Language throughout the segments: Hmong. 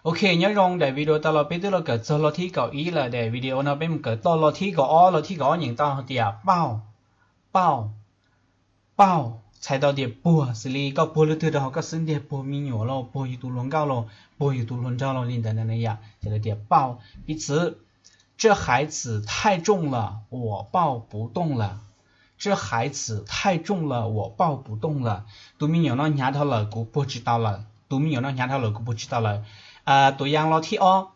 Ok, nyob zoo, daim video tas los peb twb los kawm txog lo thib kaum ib lawm. Daim video no peb mus kawm txog lo thib kaum ob. Lo thib kaum ob nyeem tau hais tias pauj, pauj, pauj, txhais tau tias puag, xws li koj puag leej twg rau hauv koj xub ntiag, puag me nyuam los, puag yus tus hluas nkauj los, puag yus tus hluas nraug los li ntawd na yom, ces lawv tias pauj. 比如, 这孩子太重了，我抱不动了。这孩子太重了，我抱不动了。 Tus me nyuam no hnyav dhau lawm, kuv puag tsis tau lawm. Tus me nyuam no hnyav dhau lawm, kuv puag tsis tau lawm. ตัวอย่าง lo thib ob,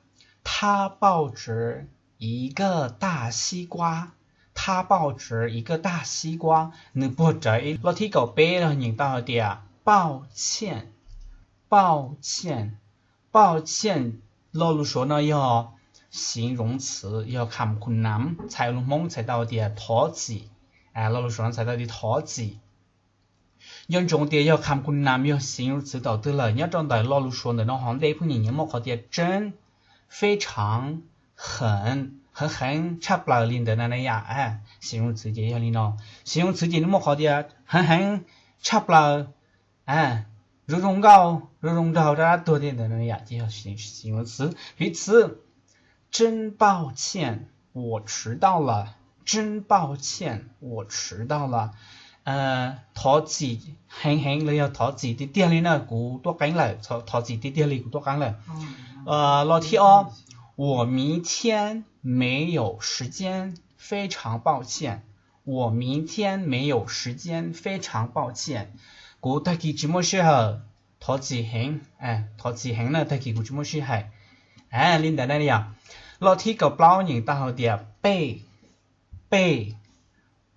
他抱着一个大西瓜，他抱着一个大西瓜, nws puag rawv ib, lo thib kaum peb los nyeem tau hais tias pauj ciaj, pauj ciaj, pauj ciaj. Lo lus Suav no yog 形容词, yog kham khu nam, txhais lus Hmoob txhais tau tias thov txim. Lo lus Suav no txhais tau tias thov txim. Nco ntsoov tias yog kham khu nam, yog 形容词 thaum twg lawm, nyob rau ntawm lo lus Suav ntawm no hov ntej phooj ywg nyiam muaj qhov tias 真, 非常, 很, heev heev, tshaj plaws li ntawd na yom. 形容词 ces yog li no. 形容词 ces nws muaj qhov tias heev heev, tshaj plaws, zoo zoo nkauj, zoo zoo nraug, rau dab tuag tej ntawd na yom, ces yog 形容词. 比如, 真抱歉，我迟到了。真抱歉，我迟到了。 Thov txim heev heev los yog thov txim tiag tiag li na, kuv tuaj qeeb lawm. Thov txim tiag tiag li, kuv tuaj qeeb lawm. Lo thib ob, 我明天没有时间，非常抱歉。 我明天没有时间，非常抱歉。 Kuv tag kis tsis muaj sij hawm, thov txim heev, thov txim heev na, tag kis kuv tsis muaj sij hawm. Li ntawd na yom. Lo thib kaum plaub nyeem tau hais tias pej, pej,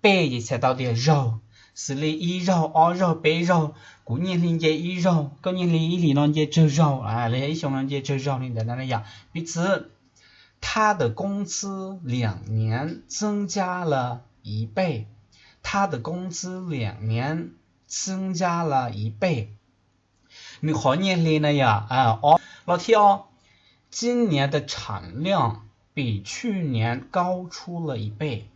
pej ces txhais tau tias zaug, xws li ib zaug, ob zaug, peb zaug, kuv nyiaj hli nce ib zaug, koj nyiaj hli ib hlis no nce tsawg zaug, los yog ib xyoo no nce tsawg zaug li ntawd na yom. 比如, 他的工资两年增加了一倍。他的工资两年增加了一倍。 Nws qhov nyiaj hli na yom. Lo thib ob, 今年的产量比去年高出了一倍。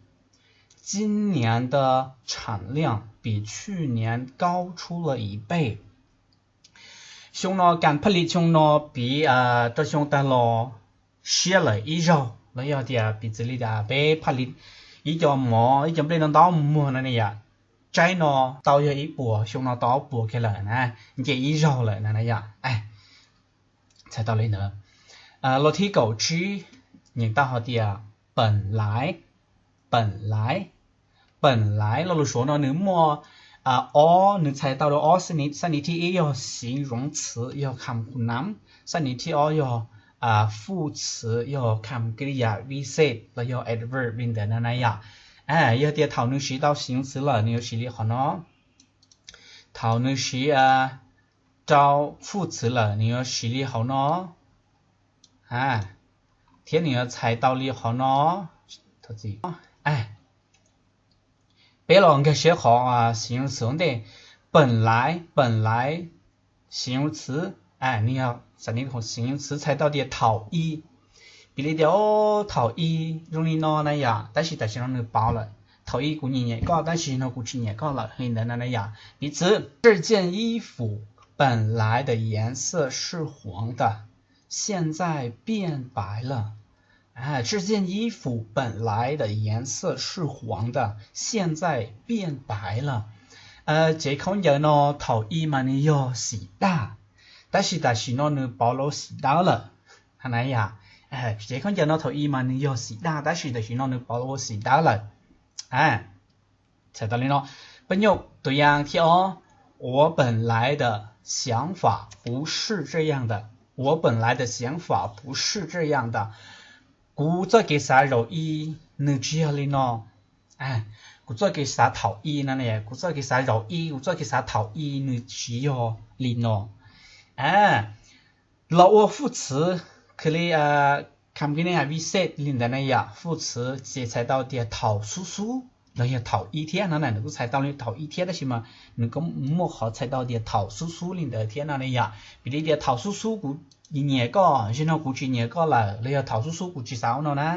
今年的产量比去年高出了一倍。 Xyoo no kas phaj lis xyoo no piv rau xyoo tag los siab lawm ib zaug, los yog tias piv txwv li tias peb phaj lis ib co mov, ib co nplej no ntau muag no ne yom, tsaib no tau yog ib puas, xyoo no tau ob puas kiag lawm na, nce ib zaug lawm na yom. Txhais tau li ntawd. Lo thib kaum tsib, nyeem tau hais tias 本来, 本来, 本来. Lo lus Suav no nws muaj ob, nws txhais tau rau ob xab ni. Xab ni thib ib yog 形容词, yog kham khu nam. Xab ni thib ob yog 副词, yog kham kri yam vi xej los yog adverb li ntawd na yom. Yog tias thaum nws siv tau 形容词 lawm nws yuav siv li qhov no. Thaum nws siv rau 副词 lawm nws yuav siv li hauv no, thiab nws yuav txhais tau li qhov no. Peb los nkag siab qhov 形容词 ua ntej. 本来, 本来, 形容词, nws yog 形容词 txhais tau tias thaum ub. Piv li tias thaum ub zoo li no na yom, tab sis tam sim no nws pauv lawm. Thaum ub kuv nyiam nyiam koj, tab sis no kuv tsis nyiam koj lawm, li ntawd na yom. 比如, 这件衣服本来的颜色是黄的，现在变白了。 这件衣服本来的颜色是黄的，现在变白了。 Tsev khaub ncaws no thaum ub mas nws yog xim daj, tab sis tam sim no nws pauv los ua xim dawb lawm. Tsev khaub ncaws no thaum ub mas nws yog xim daj, tab sis tam sim no nws pauv los ua xim dawb lawm. Txhais tau li no. Paj nyuj tus yas thib ob, 我本来的想法不是这样的。 我本来的想法不是这样的。 Kuv txoj kev xav zaum ub nws tsis yog li no. Kuv txoj kev xav thaum ub no, kuv txoj kev xav zaum ub, kuv txoj kev xav thaum ub nws tsis yog li no. Los ua 副词, khwv li kham kri yam vi xej li ntawd na yom. 副词 ces txhais tau tias thaum xub xub los yog thaum ub thiab no na, nws kuj txhais tau li thaum ub thiab tab sis mas nws kuj muaj qhov txhais tau tias thaum xub xub li ntawd thiab no na yom. Piv li tias thaum xub xub kuv nyiam koj, zaum no kuv tsis nyiam koj lawm, los yog thaum xub xub kuv tsis xav ua no na,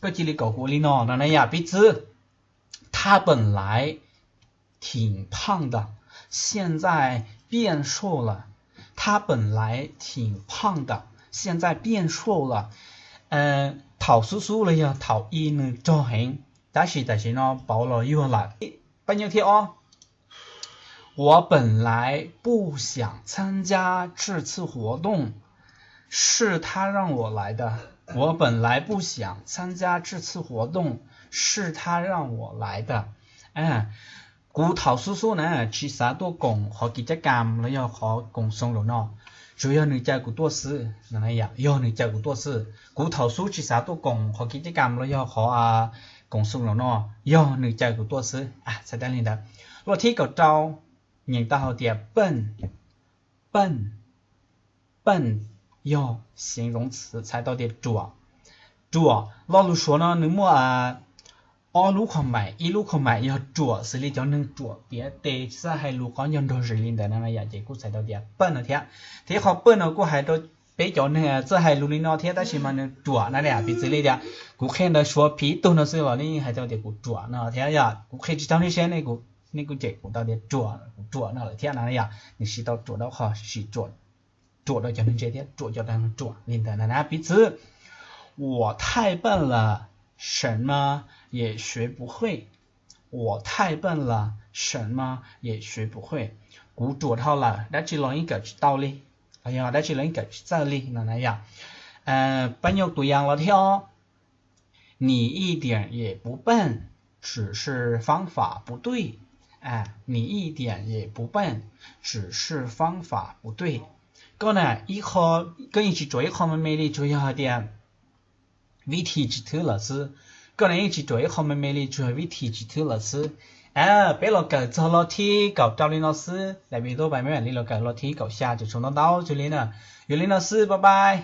koj cia li kom kuv ua li no no na yom. 比如, 他本来挺胖的，现在变瘦了。他本来挺胖的，现在变瘦了。Thaum xub xub los yog thaum i nws rog heev, tab sis tam sim no pauv los yuag lawm. Pab nyob thiab ob. 我本来不想参加这次活动，是他让我来的。我本来不想参加这次活动，是他让我来的。Kuv thaum xub xub na tsis xav tuaj koom qhov kis cab kam los yog qhov koom xoo zaum no, tsuas yog nws caw kuv tuaj xwb. Yog nws caw kuv tuaj xwb. Kuv thaum xub tsis xav tuaj koom qhov kis cab kam los yog qhov koom xoo zaum no, yog nws caw kuv tuaj xwb. Txhais tau li ntawd. Luaj thib kaum rau, nyeem tau hais tias pej, pej, pej yog xeev zoov txwv txhais tau tias ruam. Ruam, lo lus Suav no nws muaj ob lub kho maim, ib lub kho maim yog ruam xws li cov neeg ruam tiav tes txawj hais lus qhov ncauj nrog zis li ntawd no yom, ces kuj txhais tau tias pej no thiab. Thiab qhov pej no kuj hais rau peb cov neeg txawj hais lus li no thiab tab sis mas nws ruam na. Piv txwv li tias kuv qhia ntawv Suav phiv tug no xwb los nej hais tau tias kuv ruam no thiab yom. Kuv qhia tsis tau nej siab, nej kuj cem kuv tau tias ruam, kuv ruam no lawm thiab no yom. Nws siv tau ruam rau qhov siv ruam rau cov neeg ntse thiab ruam cov neeg ruam li ntawd na. Piv txwv, 我太笨了，什么也学不会。我太笨了，什么也学不会。Kuv ruam dhau lawm, dab tsi los yeej kawm tsis tau li, yog dab tsi los yeej kawm tsis txawj li no na yom. Pab nyob tus yas los thiab. 你一点也不笨，只是方法不对。你一点也不笨，只是方法不对。Koj na, koj yeej tsis ruam ib qho me me li, tsuas yog hais tias vib thi tsis thwb lawm xwb. Koj na yeej tsis ruam ib qho me me li, tsuas yog vib thi tsis thwb lawm xwb. Peb los kawm txog lo thib kaum rau li no xwb, daim video pais me me li los kawm lo thib kaum xya, tseem tshuav ntau ntau tsawg li na. Yog li no xwb, bye bye.